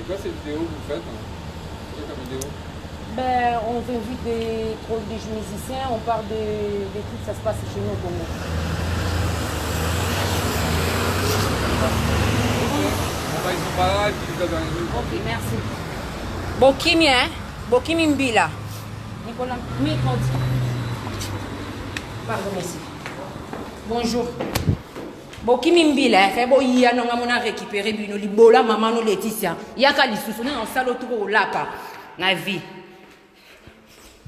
C'est quoi ces vidéos que vous faites hein? C'est quoi comme vidéo? Ben, on invite des, des musiciens, on parle des, des trucs, ça se passe chez nous au Congo. Bon, bah, ils sont pas là et puis ils doivent arriver. Ok, merci. Bokimi, hein? Bokimi Mbila. Nicolas, 1030. Pardon, merci. Bonjour. Bokimi mbila eh, boya nonga mona récupérer bino libola mama no Laetitia. Yaka lisusu na osala otoko olapa na vie.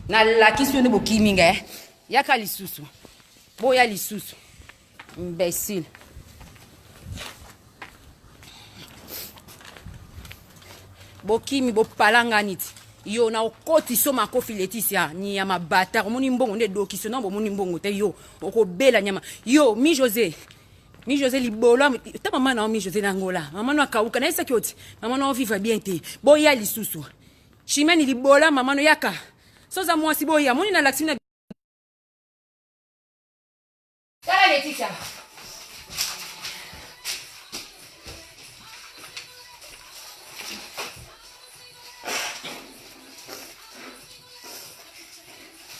Nalakisi yo nde bokimi nga eh. Yaka lisusu. Boya lisusu. Imbécile. Bokimi bopalangani ti. Yo na okotiso makofi Laetitia nyama bâtard omoni mbongo nde dokiso na bomoni mbongo te yo okobela nyama yo mi José mi José libolo ta mama na mi José na Angola mama no akauka na yesaki oti mama no vivre bien te boya lisusu Chimene libola mama no yaka soza mwasi boya moni na lakisi na Tala Leticia.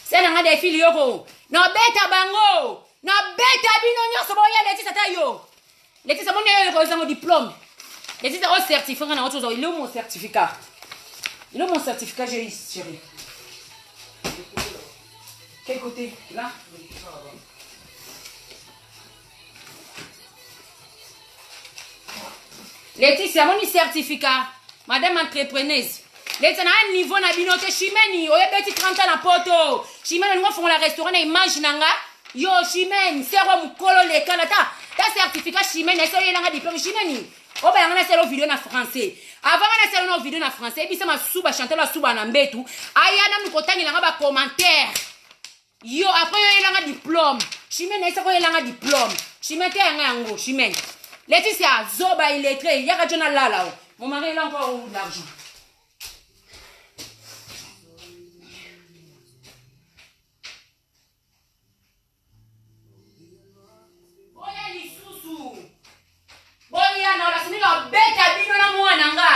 Se na nga defili yoko. Nabeta bango. Nabeta bino nyonso boya Leticia ta yo. Leticia moni yo yoko ezango diplôme. Leticia o certificat na otozo il est où mon certificat? Il est où mon certificat j'ai eu chérie? Quel côté? Là? Laetitia, mon certificat. Madame entrepreneuse. Laetitia, na niveau na bino te Chimène, oyebeti 30 ans na poto. Chimène olingo fongola restaurant na image na nga. Yo Chimène, sero mukolo lekana ta. Ta certificat Chimène, ese oyelanga diplôme Chimène. Oba yanga na selo video na français. Avant nga na selo na video na français, ebisa masuba Chantal asuba na mbetu. Aya nanu kotangela nga ba commentaire. Yo après yo yelanga diplôme. Chimène ese ko yelanga diplôme. Chimène te yanga yango Chimène. Laetitia zoba illettré yaka jona lala o. Mon mari il a encore où l'argent. Boya lisusu. Boya na olakisa na beta bino na mwana nga.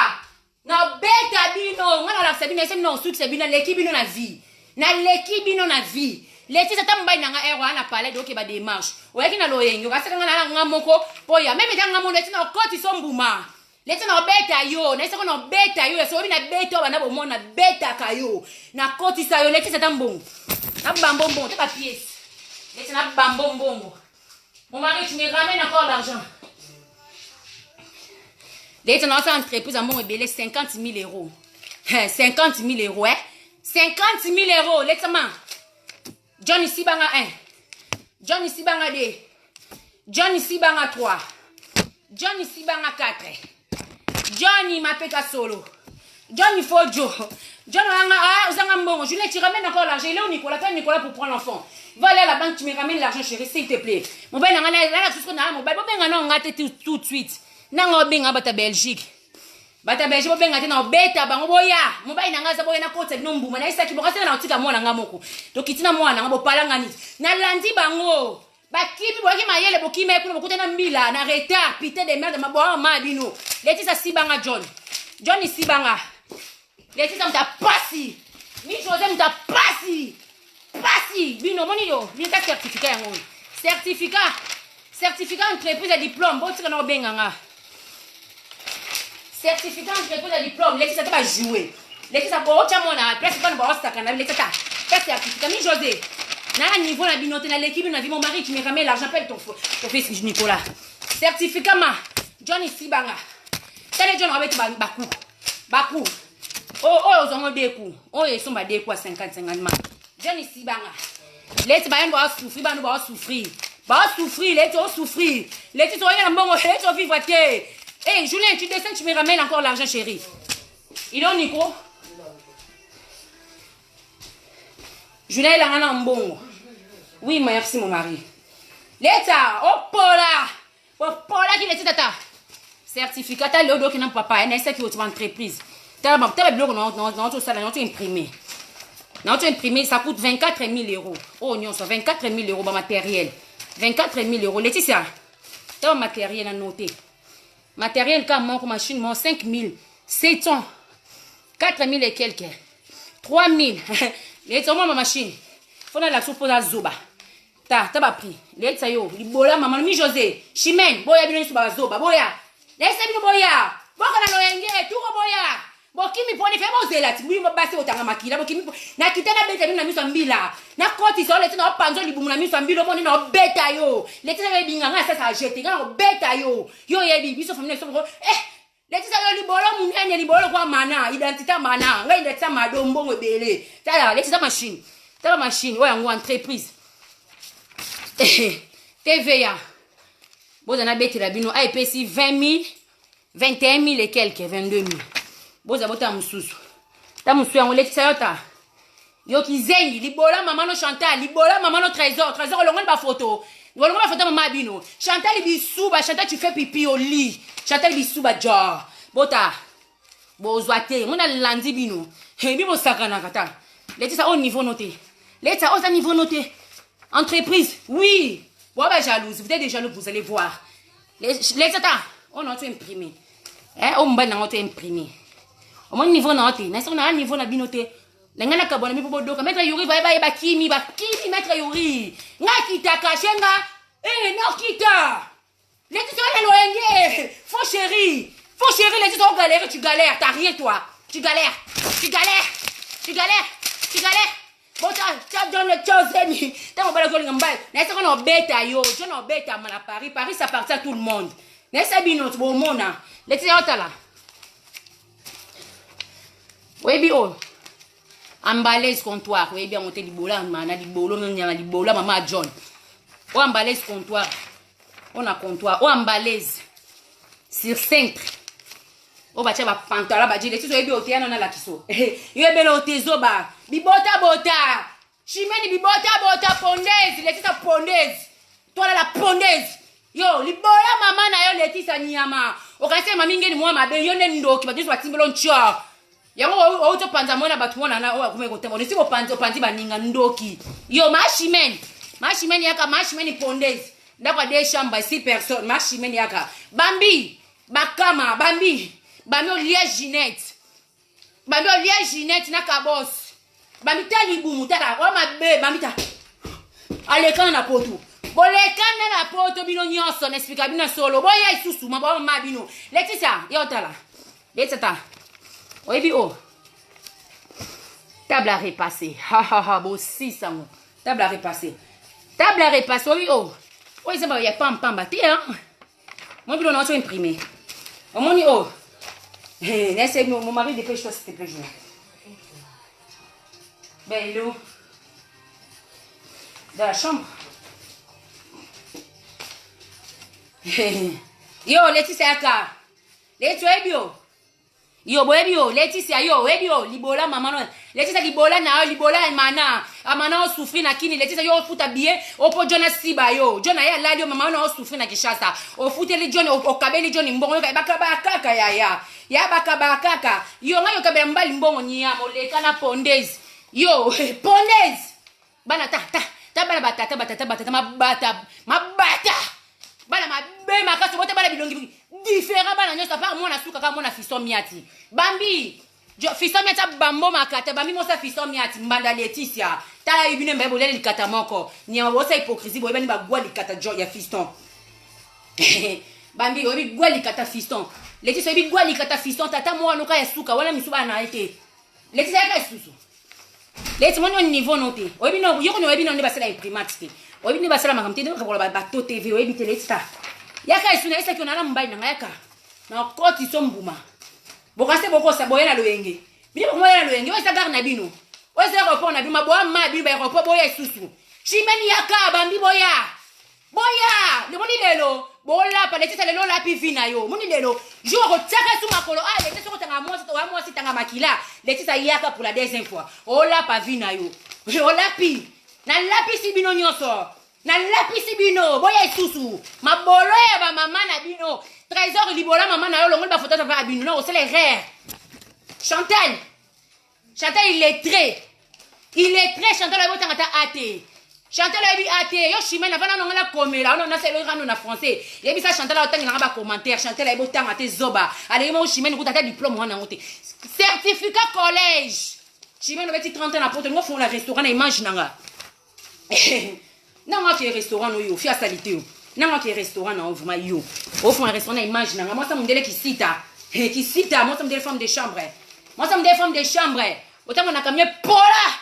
Na beta bino, nga na olakisa bino ese bino osukisa bino leki bino na vie. Na leki bino na vie. Letisa ata mobali na nga ero ana palais doke ba démarche. Oyaki na loyenge, okasaka nga na nga moko po ya meme nga moko na okotisa mbuma. Leti na obeta yo, na esako na obeta yo, soki na beta bana bomona betaka yo. Na kotisa yo, leti ata mbongo. Na bambo mbongo, te ba pièces. Leti na bambo mbongo. Mon mari, tu me ramènes encore l'argent. Leti na osala entreprise ya mbongo ebele 50 000 euros. 50 000 euros, eh? 50 000 euros, leti ma. John Sibanga 1. John Sibanga 2. John Sibanga 3. John Sibanga 4. Johnny Mapeka solo. Johnny Fojo. John Ozanga, ah, Ozanga Mbongo. Julien, tu ramènes encore l'argent. Il est où Nicolas? Toi, Nicolas, pour prendre l'enfant. Va aller à la banque, tu me ramènes l'argent, chérie, s'il te plaît. Mon ben, nanga, nanga, nanga, mon ben, bon, nanga, tout de suite. Nanga, benga, bata Belgique. Bata Belgique bobenga te na obeta bango boya mobali na ngai aza boya nakotisa bino mbuma nayesaki bongo asenge na kotika mwana ngai moko tokiti na mwana ngai bopalanga nini nalandi bango bakimi boyaki mayele bokima ye kuna bokuta na mbila na retard pite de merde maboa mama bino letisa sibanga john john sibanga letisa moto apasi mi jose moto apasi pasi bino omoni yo bino ta certificat yango oyo certificat certificat entreprise ya diplôme botika na obenga nga certificat entreprise ya diplôme lekisa te bajoue lekisa bootya mwana place bana baosakana lekisa ta ta certificat mi josé na niveau na bino te naleki bino na vie mon mari tu me ramènes l'argent appelle ton, ton fils Nicolas certificat ma John Sibanga tale John abeti baku baku oyo ozwango deku oyo esomba deku ya 50 50 ma John Sibanga leti bayani baosouffrir bana baosouffrir baosouffrir leti osouffrir leti toyela mbongo leti ovivre te hey, Julien tu descends tu me ramènes encore l'argent chéri il est Nico Julien elanga na mbongo oui merci mon mari leta opola opolaki leti tata certificat ta leo doki na papa na esaki oti entreprise tala tala biloko na osala na imprimer na imprimer ça coûte 24 000 euros oyo nyonso 24 000 euros ba matériel 24 000 euros Laetitia tala matériel na noté matériel ka moko machine mo 5 000 700, 4000 et quelques, 3000. Leti omona machine fo nalakisa mpo na zoba. Ta ta baprix. Leyetisa yo libola mama mi José Chimène, boya bino nyonso bazoba, boya leyetisa bino, boya boka na loyenge tuko, boya bokimi poni fe bozela ti bino basi botanga makila bokimi. Nakita nabeta bino na miso ya mbila, nakotisa yo leti na opanza libumu na miso ya mbila, omoni na obeta yo. Leti na ebinga ngai asasa ajete ngai na kobeta yo. Yo oyebi biso famille na biso, eh. Letisa yo libolo munene, libolo lokola mana identité mana ngai, identité mado mbongo ebele. Tala letisa machine, tala machine oyo yango entreprise TVA boza nabetela bino a epesi 20 000, 21 000 et quelque, 22 000. Boza botala mosusu, ta mosusu yango. Letisa yo ta yo kizengi libola mama no Chantal, libola mama no Trésor. Trésor olongoli bafoto, olongoli bafoto mama bino. Chantal bisuba, Chantal tu fais pipi au lit. Chantal bisuba jor bota bozwa te ngo nalandi bino bi bosakanaka. Ta letisa au niveau no te, letisa oza niveau no te. Entreprise, oui, boa ba jalouse, vous êtes des jaloux, vous allez voir. Letisa ta oyo na to imprimer, eh, oyo mobali nango to imprimer. Omoni niveau na yo te, nasoki na niveau na bino te na ngai nakabwana mi mpo bodoka. Maître Yuri bayeba ye, bakimi bakimi. Maître Yuri ngai akitaka she nga, eh, nakita. Letisa wana loyenge, faux chéri, faux chéri. Letisa o galère, tu galères, t'as rien toi, tu galères, tu galères, tu galères, tu galères. Bota tia John tia ozemi ntango obalaki olinga mobali nayesaka na obeta yo John obetama na Paris. Paris, ça appartient à tout le monde. Nayesa bino bomona. Letisa yo tala, oyebi oyo emballage comptoir, oyebi yango te. Libolo mana libolo nyama libolo mama John. Oyo emballage comptoir, oyo na comptoir, oyo emballage sur cintre oyo batia bapantalon baji. Letisi oyebi ote yana nalakiso yo ebele ote zoba bibotabota chimeni bibotabota pondezi. Letisa pondezi, tola la pondezi yo libola mama na yo. Letisa nyama, okanisi mami ngeni mwa mabe. Yo nde ndoki, bato nyonso batimbelo ntio yango outi opanza mwana bato mwana oyo akomaki kotema onesi kopanzi opanzi baninga. Ndoki yo mashimene, mashimene yaka, mashimene pondezi ndako ya deux chambre, six personnes. Mashimene yaka, bambi bakama bambi bambi olia Ginette, bambi olia Ginette na kabos bambi ta libumu tala oyo mabe bambi ta alekana na poto, bolekana na poto bino nyonso. Na explika bino solo, boya lisusu mabwa mama bino. Letisa yo tala, letisa ta oyebi o table à repasser, hahaha, bosisango table à repasser, table à repasser. Oyebi o oyo eza ya pampamba te moi bino na imprimer omoni o nese. Mon mari, dépêche-toi s'il te plaît. Jour ben il est où? Dans la chambre. Yo Letisia yaka, Leti oyebi yo, yo boyebi yo Letisia, yo oyebi yo libola mama no Letisia, libola na yo, libola mana amana osouffrir na kini. Letisia yo ofuta billet opo John asiba yo, John aye alali yo, mama wana osouffrir na Kinshasa, ofuteli John, okabeli John mbongo, yoka bakaba kaka yaya ya bakaba kaka yo ngai okabela mobali mbongo nyama oleka na pondezi yo pondezi bana ta ta ta bana batata batata batata mabata mabata bana mabe makasi bote bana bilongi différent bana nyonso apart mwana suka kaka mwana fiston miati bambi fiston miati abambo makata bambi mosa fiston miati mbanda. Letisia tala ye bino mbaye bolia likata moko nyama bosa hypocrisie boyebani bagwa likata ya fiston bambi oyebi gwa likata fiston. Letisia oyebi gwa likata fiston tata mwana oka ya suka wana misu bana na ye te. Letisia yaka lisusu. Leti moni o niveau no te, oyebi no yoko no oyebi no nde basala imprimante te, oyebi nde basala makambo te nde bakakola bato TV oyebi te. Leti ta yaka esu na esaki onala mobali na ngai yaka na okoti so mbuma bokase bokosa boya na loyenge bino bokomoya na loyenge oyo eza gare na bino, oyo eza aéroport na bino maboya ma bino baéroport. Boya lisusu chimeni yaka bambi boya boya lemoni lelo bolapa. Letisa lelo olapi vi na yo moni lelo jour okotiaka su makolo ah Letisa soki otanga mwasi oya mwasi tanga makila. Letisa yaka pour la deuxième fois olapa vi na yo olapi. Nalapisi bino nyonso, nalapisi bino boya lisusu mabolo ya bamama na bino. Trésor libola mama na yo longoli bafoto ata ya bino na osala erreur. Chantal, Chantal illettré, illettré Chantal oyebi otanga ta a te. Chantal ayebi a te yo chimene avanda nonga na komela ono nasa elongi kano na français yebisa Chantal otangela nga ba commentaire Chantal ayebi otanga te zoba aleki moko chimene kuta ata diplôme wana yango te certificat collège chimene obeti 30 ans na poto ngo fongola restaurant na image nanga nanga ke restaurant no yo fi asalite yo nanga ke restaurant na yo vraiment yo ofongola restaurant na image nanga mwasa mondele kisita kisita mwasa mondele femme de chambre mwasa mondele femme de chambre otangonaka mie pola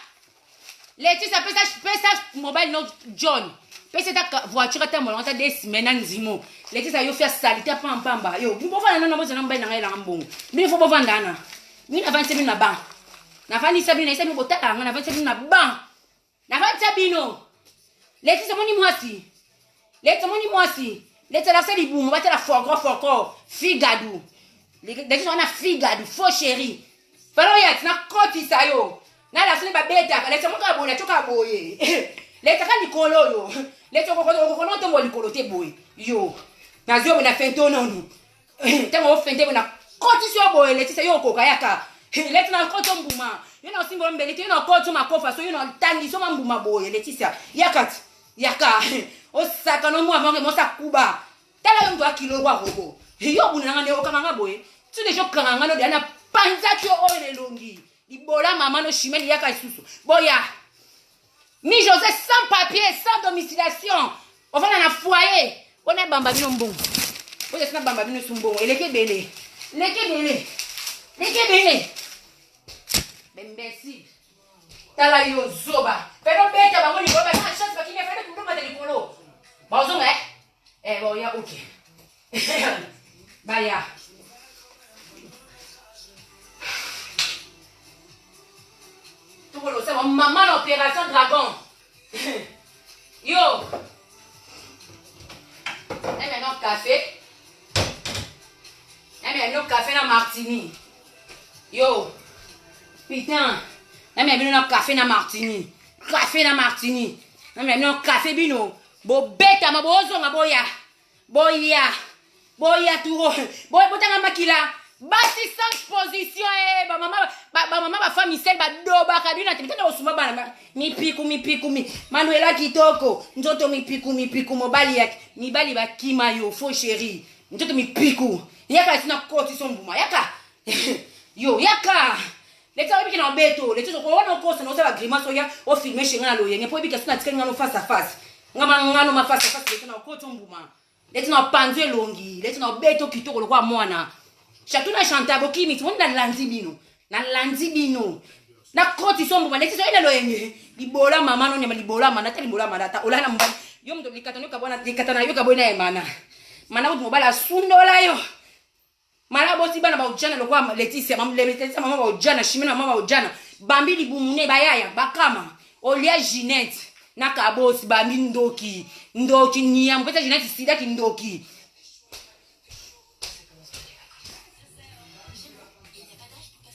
Leticia pesa pesa mobile no John pesa ta voiture atambola ata des semaines na nzimo Leticia yo fia salite pam pamba yo bofanda nana bozana mobali na ngai elanga mbongo bino fo bovanda na bino navandisa bino na ban navandisa bino nayisa bino botala yanga navandisa bino na ban navandisa bino Leticia omoni mwasi Leticia omoni mwasi Leticia lasa libumu batela forko forko figadu Leticia wana figadu faux chéri Falo ya tina kotisa yo. Na la soni babetaka leta moko ya boye natyoka boye. Leta ka likolo oyo. Leta okokono ntongo likolo te boye. Yo. Nazwi boye na fento nono. Ntango ofente boye na kotisi yo boye letisa yo okoka yaka. Leta na koto mbuma. Yo na osimbo mbeli te yo na koto makofa so yo na tangisi yo mbuma boye letisa. Yaka ti. Yaka. Osaka no mwa mwa mosa kuba. Tala yo mtu akilo kwa robo. Yo obunda nanga nde okanga nga boye. Tu deja okanga nga no deja na panzaki yo oyo na elongi. Libola mama no chimene yaka lisusu. Boya. Mi José sans papier, sans domiciliation. Ofanda na foyer. Bona bamba bino mbongo. Boya sina bamba bino su mbongo. Eleki ebele. Eleki ebele. Eleki ebele. Bembesi. Tala yo zoba. Pero beta bango likolo ba chance bakimia fere kuluma likolo. Bazonga eh? Eh, bon, ya ok. Baya. Tokolosa maman na opération dragon. Yo. Et maintenant café. Et maintenant café na martini. Yo. Putain. Et maintenant café na martini. Café na martini. Et maintenant café bino. Bobetama bozonga boya boya boya turo botanga makila basi sans position eh, bamama bamama bafamisele badobaka bino na tebitana kosumba bana mipiku mipiku mi manuela kitoko nzoto mipiku mipiku mobali ya mibali bakima yo faux chéri nzoto mipiku yaka esi na kotiso mbuma yaka yo yaka Leti oyebi ke na obeto leti wana okosa na osala grimace oya ofilme chez nga na loyenge po oyebi ke soki natikali ngano face à face nga ma ngano ma face à face leti na okoti mbuma leti na opanzi elongi leti na obeto kitoko lokola mwana chatou na chanta bokimi ti moni nalandi bino nalandi bino nakoti so mbuma leti soki na loyenge libola mama no nyama libola mana ta libola mana ta olala mobali yo moto likata na yo kabwana ya mana mana kutu mobali asundola yo Mala boti bana ba ujana lokwa Leticia, mam Leticia mama ba ujana, Chimene mama ba ujana. Bambi libumu ne bayaya bakama. Olia Ginette na kabosi bambi ndoki. Ndoki niam pesa Ginette sida kindoki.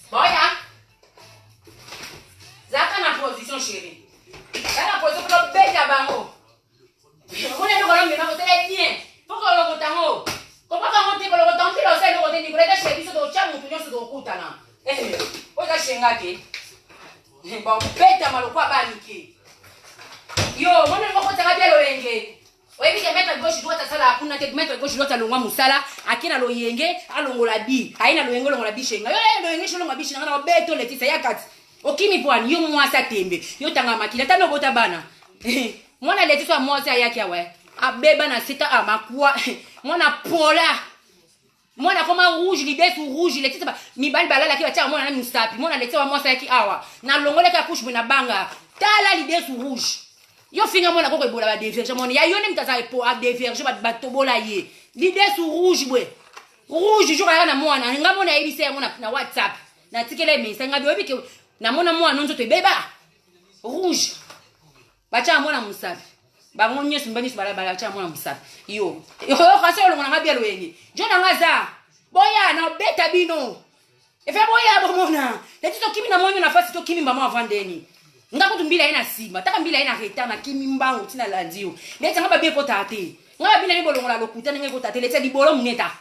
Boya. Zaka na position chérie. Zaka na position pour beta bango. Omoni eloko na mema kotala bien. Faut kolokota ngo. Kopaka ngo te kolokota ngo mpila osala eloko te Nicolas eza chez biso tokotya motu nyonso tokokutana. Eh, oyo eza chez nga te. Babetama lokola bana mike. Yo, omoni eloko okotaka bia loyenge. Oyebi ke maître gauche droite asalaka kuna te, maître gauche droite alongwa mosala, ake na loyenge, alongola bi. Aye na loyenge olongola bi chez nga. Yo, eh, loyenge chez olongola bi chez nga na obeto Leticia ya kati. Okimi pwani, yo mwasi atembe, yo tanga makila, tano obota bana. Mwana Leticia ya mwasi ayaki awa eh. Abeba na sita ah, makwa mwana pola mwana akoma rouge lidesu rouge Leticia ba, mibali balalaki batiaka mwana na misapi mwana Leticia wa mwasi ayaki awa nalongolaki akushe boye na banga tala lidesu rouge yo finga mwana koko ebola badeverge mwana ya yo nde moto aza adeverge batobola ye lidesu rouge boye rouge jour aya na mwana nga mona ayebisa yango na, na whatsapp natikela ye mesa nga oyebi ke namona mwana nzoto ebeba rouge Batia mwana musapi. Bango nyonso mibali nyonso balabala batia mwana musapi. Yo. Yo kasi olongola nga bia loyenge. Jo na nga za. Boya na beta bino. Efe boya bomona. Leti to kimi na mwanyo na fasi to kimi mbamo avant ndeni. Nga kutu mbila ye na sima. Taka mbila ye na retard na kimi mbangu tina landi yo. Leti nga babie kota te. Nga babina ni bolongola lokuta ndenge kota te. Leti libolo muneta.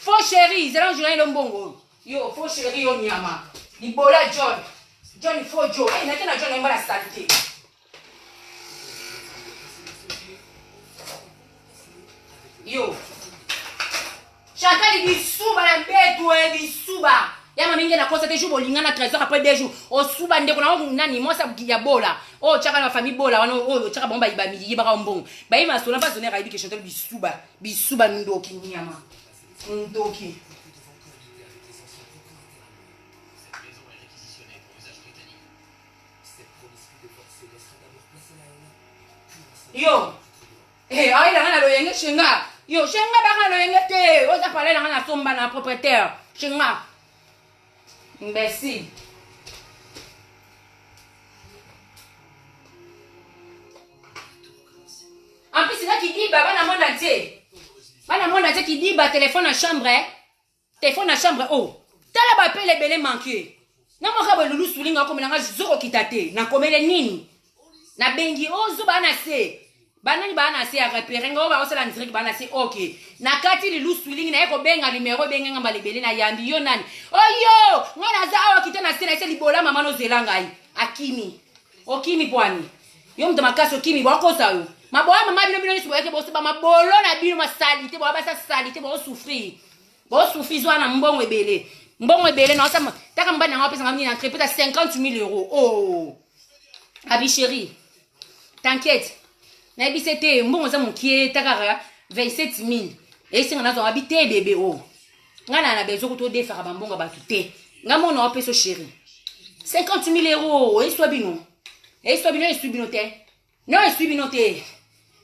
Faux chéri, zela journal lombongo. Yo faux chéri yo nyama. Libola John. John faux Joe. Eh, nake na John mbala salite. Yo. Chantal bisuba na mbetu eh bisuba. Ya mami nge na kosa te jour bolinga na trésor après deux jours. Osuba ndeko na nani mwasa ya bola. Oh chaka na famille bola wana oh chaka bomba iba midi yibaka mbongo. Ba yima sona ba zoner ayibi ke Chantal bisuba. Bisuba ndoki nyama. Ndoki. Yo. Eh, ayi nanga na loyenge shenga. Yo, shenga baka na loyenge te. Oza parler nanga na somba na propriétaire. Shenga. Imbécile. En plus, là qui dit baba na monde entier. Bana monde entier qui dit ba téléphone en chambre. Eh? Téléphone na chambre oh. Tala ba pele ebele manque. Na mwaka boye lulu sulinga okomela nga zoko kita te. Nakomele nini? Nabengi oh zuba na se. Banani ba na se ya repere nga oyo baosala ndirect ba na se ok. Na kati lilu sulingi naye kobenga numero ebenge nga mbala ebele na yambi yo nani? Oyo nga naza awa kita na se na se libola mama nozela ngai. Akimi. Okimi pwani. Yo moto makasi okimi bakosa yo. Maboya mama bino bino nyonso boyaki bosoba mabolo na bino masalite boya basa salite bosouffrir. Bo souffrir zwa na mbongo ebele. Mbongo ebele na osama taka mobali na nga apesa nga nini entreprise ya 50 000 euros. Oh. Abi chérie. T'inquiète. Nayebi se te mbongo eza mokie takaka 27 000. Esenga nazwa abi te bebe oh. Nga na na besoin kutu odefaka bambongo ya bato te. Nga mona opesa chérie. 50 000 euros eswa bino. Eswa bino eswi bino te. No eswi bino te.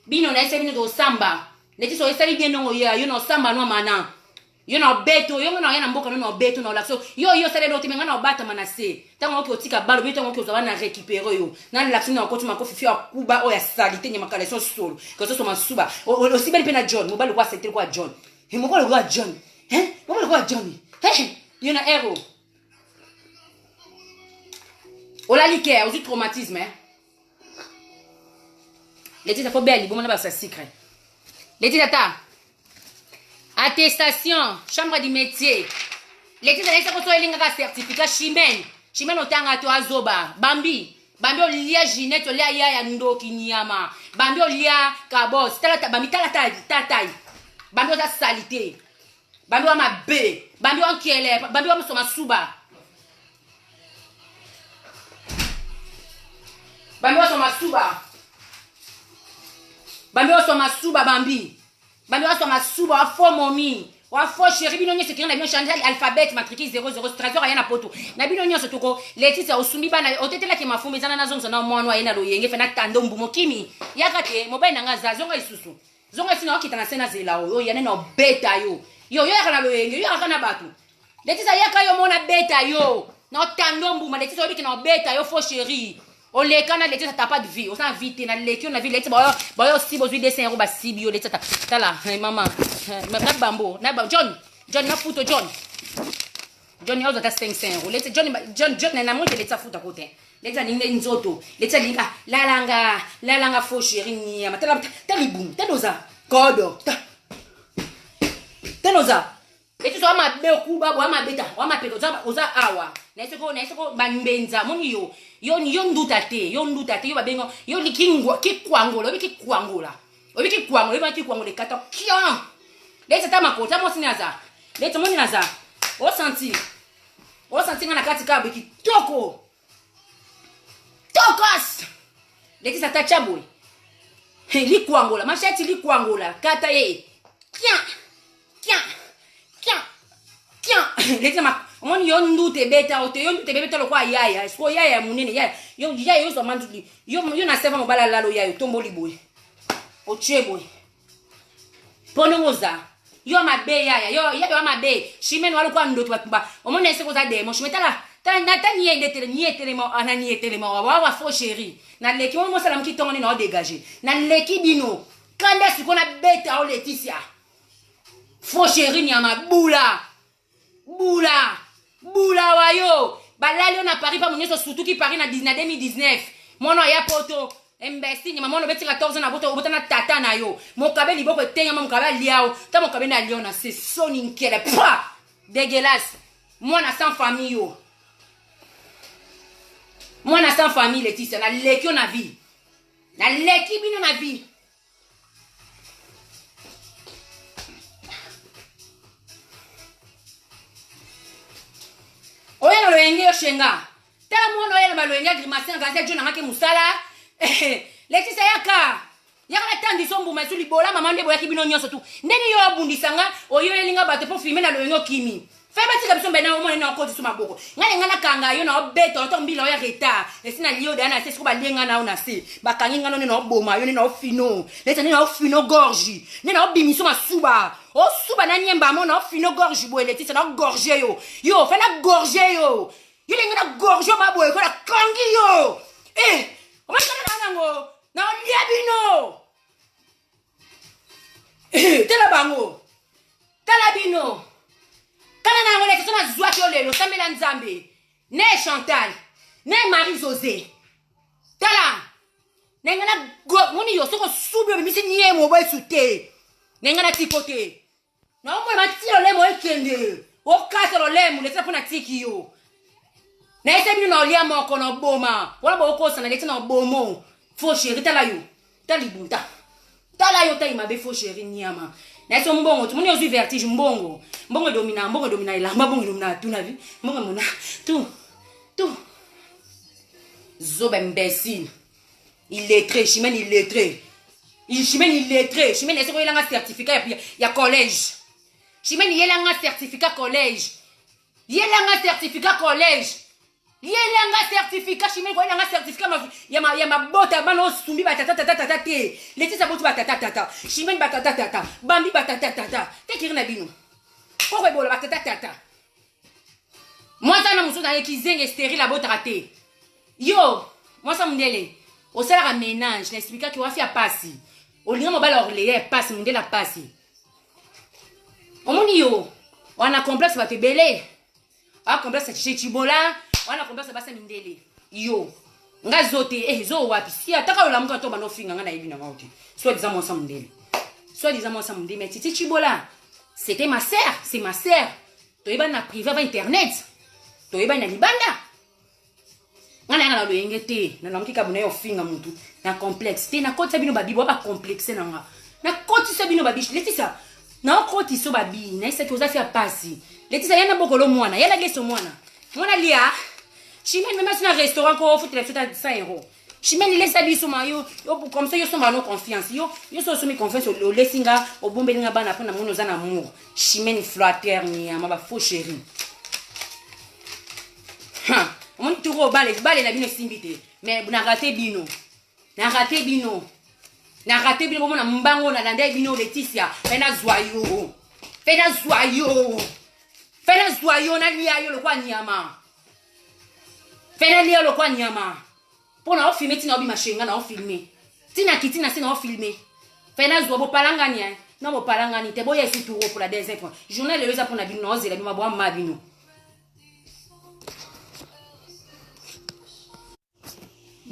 Bino na eswi bino tosamba. Neti so esali bien ndongo ya yo na osamba no mana. Yo na obeto, yo na ya na mboka no na obeto na olakso. Yo yo sale lote menga na obatama na se. Tango oki otika balo, bino tango oki ozwa na récupérer yo. Na lakso na okoti makofi fi akuba oya salite nyama kala so solo. Kaso so masuba. Osibeli pe na John, mobali kwa sete kwa John. He mobali kwa John. He mobali kwa John. He yo na ero. Olali ke, ozwi traumatisme eh. Letita fo bea liboma na basa sucre. Letita ta. Attestation, chambre du métier. Letita naisa ko so elinga ka certificat chimène. Chimène otanga to azoba. Bambi. Bambi olia Ginette olia yaya ndoki nyama. Bambi olia kabos. Tala ta bambi tala ta tatai. Bambi oza salite. Bambi wa mabe. Bambi wa nkele. Bambi wa musoma suba. Bambi waswa masuba. Bambi waswa masuba bambi. Bambi waswa masuba wa faux momi. Wa faux chéri bino nyonso kiri na bino change alphabet matricule 00 trésor aya na poto. Na bino nyonso toko Letitia osumbi bana otetelaki mafumbi ezana nazongisa na mwana aye na loyenge fe na tando mbumo kimi. Yaka te mobali na nga za zonga lisusu. Zonga lisusu na okita na se na zela oyo ya nene obeta yo. Yo yo yaka na loyenge yo yaka na bato. Letitia yaka yo mona beta yo. Na otando mbuma Letitia oyebi ke na obeta yo faux chéri. Oleka na Letitia t'as pas de vie. Oza na vie te na leki yo na vie Letitia bayo bayo si bozwi 200 euros basibi yo Letitia tala hey, mama na bambo na ba John John na futo John John yo ata 500 euros Letitia John John John na moto Letitia futa kote Letitia alingi nzoto Letitia alingi ah lalanga lalanga faux chéri nyama tala tala libumu tala oza kodo ta tala oza Eti so mabe okuba wa mabe ta wa mapeka oza oza awa na esoko na esoko bambenza moni yo yo yo nduta te yo nduta te yo babenga yo likingwa kikwangola obi kikwangola obi kikwangola obi kikwangola ekata kion leti ta makolo ta mwasi naza leti moni naza osanti osanti nga na kati kaka kitoko tokos leti ta tya boye likwangola mashati likwangola kata ye kian Tiens, tiens, tiens. Leti ma omoni yo nduta ebeta yo te yo nduta ebeta lokola yaya sikoyo yaya ya monene yaya yo yaya yo zwa manduki yo yo na seva mobali alalo yaya otomboli boye otie boye mpo ndenge oza yo mabe yaya yo yaya wa mabe chimene wa lokola ndoki bato ba omoni eseko oza demo chimene tala tala nata nie nde tele nie telema ana nie telema wa wa faux chéri naleki oyo mosala moki ntongo nini odégage naleki bino kanda sikoyo nabeta o Leticia faux chéri nyama bula bula bula wayo balali yo na paris pamo nyonso sutuki paris na, na 2019 mwana aya poto imbécile nyama mwana obeti 14 na boto obota na tata na yo mokabe liboko etengama mokabe aliao ta mokabe na alio na se soni nkele pa dégueulasse mwana sans famille yo mwana sans famille Leticia naleki yo na vie naleki bino na vie. yo shenga tala mwana oyela maloyenge agrimase na kanisa jo nangaki mosala lekisa yaka yaka natandiso mbuma esu libola mama nde boyaki bino nyonso tu ndenge yo abundisa nga oyoyeli nga bato mpo filme na loyenge okimi fe batika biso mbena omona na okotisa maboko ngai nga nakanga yo na obeta oto mbila oya retard esi na liyo daya na se siko balie nga na yo na se bakangi nga no nde na oboma yo nde na ofino leta nde na ofino gorge nde na obimiso masuba osuba na nyemba mo na ofino gorge boye letisa na gorge yo yo fe na gorge yo yo ndenge na gorge ma boye ko nakangi yo eh omakana na nango na olia bino eh, tala bango tala bino kala na yango leki so nazwaki yo lelo sambela nzambe ne chantal ne marie josé tala ndenge na moni yo soki osubi obimisi niemo oboyesu te ndenge na tiko te naomona bati lolemo ekende okata lolemo leti mpo natiki yo nayesa bino na olia moko na oboma wana bokokosa leti na obomo faux chéri tala yo tala libunta tala yo tayi mabe faux chéri niama nayesa mbongo tomoni ozwi vertige mbongo mbongo edomina mbongo edomina elamba mbongo edomina tuna vi mbongo emona tu tu zoba imbécile illettré chimene illettré chimene illettré chimene esi koyelanga certificat ya, ya collège chimene yelanga certificat collège yelanga certificat collège yelanga certificat chimene koyelanga certificat ya, ma, ya mabota bana osumbi batata tata tata te letisa boti batata tata chimene batata tata bambi batata tata tekiri na bino koko ebola batata tata mwasi wana mosusu naye kizenge sterile abotaka te yo mwasi ya mondele osalaka ménage na explikaki wafi ya pasi olinga mobali ya orleya ya pasi mondele ya pasi omoni yo wana complexe bato ebele wana complexe ya chez chibola wana complexe ya basi ya mindele yo nga zo te eh, zo wapi si ataka olamuka to banda ofinga nga nayebi na ngao te soit disant mwasi ya mondele soit disant mwasi ya mondele mais titi chibola c'était ma sœur c'est ma sœur toyebani na privé ava internet toyebani na libanda nga nayaka na loyenge te nalamuki kabu naye ofinga mutu na complexe te nakotisa bino babi boa bacomplexe na nga nakotisa bino babi letisa naokotisa babi nayesaki oza fi ya pasi letisa ya na bokolo mwana ya na leso mwana mwana lia chimene mema si na restaurant ko ofutela biso ta 100 euro chimene lesa biso ma yo, yo comme ça yo somba no confiance yo yo so osomi confiance olesi nga obombeli nga bana mpo na moni oza na amour chimene flatteur niama ba faux chéri omoni toko bale bale na bino esimbi te mais na rate bino na rate bino na rate bino bomona mbango nalanda bino leticia mpe nazwa yo mpe nazwa yo mpe nazwa yo nalia yo lokwa nyama mpe nalia yo lokwa nyama mpo na ofilme ntina obima shenga na ofilme ntina kiti na se na ofilme mpe nazwa bopalangani eh. na bopalangani te boya esi tour pour la deuxième fois journal lelo eza mpo na bino naozela bino mabwa ma bino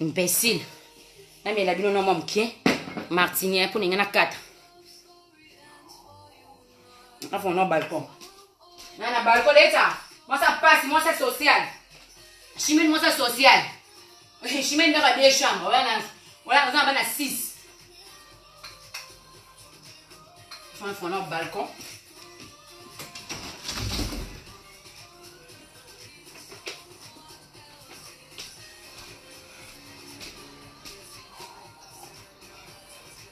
imbécile namela bino na mwa moke martini mpo na ngai na kata afona balcon na na balcon leta mwasa pasi mwasa social chimene mwasa social chimene ndaka de chambre wana wana oza na bana 6 fona balcon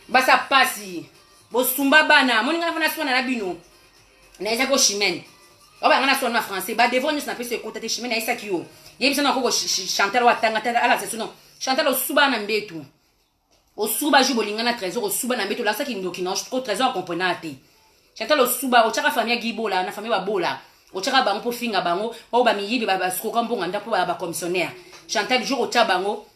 basa pasi bosumba bana moni ngai fana swana na bino nayesaki yo chimene oyo banga na swana na français badevoir nyonso napesi ekota te chimene nayesaki yo yebisa na koko chantal oyo atanga alakisa sono chantal osuba na mbetu osuba jour bolingana trésor osuba na mbeto olakisa kindoki na ko trésor akomprena te chantal osuba otyaka famille ya gibola na famille babola otyaka bango mpo finga bango oyo bamiyibi basikoka mbongo ndako mpo bacommissionnaire chantal jour otya bango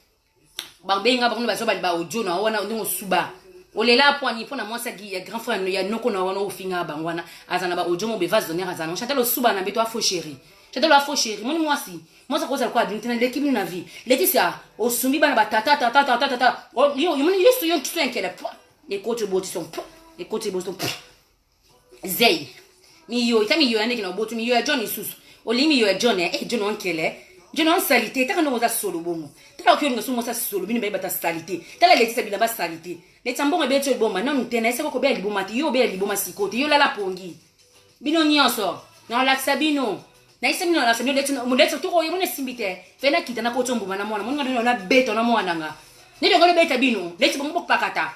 babenga bango bazwa ba audio na wana ndenge osuba olela pwani mpo na mwasi ya grand frère ya noko na wana ofinga bango wana aza na ba audio mo bevase donner aza na chantal osuba na mbeto afo chéri chantal afo chéri moni mwasi mwasi akozala lokola bino te naleki bino na vie letisia osumbi bana batata tata tata tata yomoni yesu yo nkiso enkele po ekoti oboti son po ekoti oboti son po zei miyo ita miyo ya ndenge na oboti miyo ya john lisusu olingi miyo ya john eh john onkele john on salite taka ndongo oza solo bongo tala oki olinga so mwasi solo bino baye bata salite tala letisa bilamba salite letisa mbongo ebeti liboma nanu te na esako kobela liboma te yo obela liboma siko te yo lala pongi bino nyonso naolakisa bino. Nayebisa bino na bino leti leti to koyo mona simbi te. Fe na kita na koto mbuma na mwana. Mona ngado na beto na mwana nga. Nde ngo beta bino. Leti bongo bokpakata.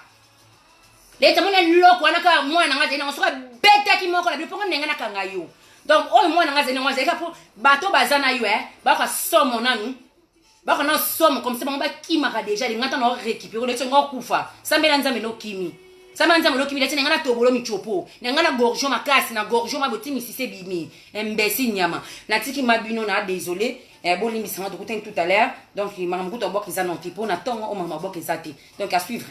Leti mona loko wana ka mwana nga zena soka betaki moko na bino pongo nenga na kanga yo. Donc oyo mwana nga zena ngo zeka po bato baza na yo eh baka somo nanu. Baka na somo comme ça bango bakimaka déjà linga tano récupérer leti ngo kufa. Sambela Nzambe no kimi. Sambela Nzambe no kimi leti nga na tobolo michopo. Nga na gorgeon makasi na gorgeon maboti misise bimi. Imbécile nyama. Natiki ma bino na désolé. Eh, bolimbisa nga tokutani tout à l'heure. Donc makambo kutu abwaka eza non te mpo na ntongo oyo makambo abwaka eza te. Donc à suivre.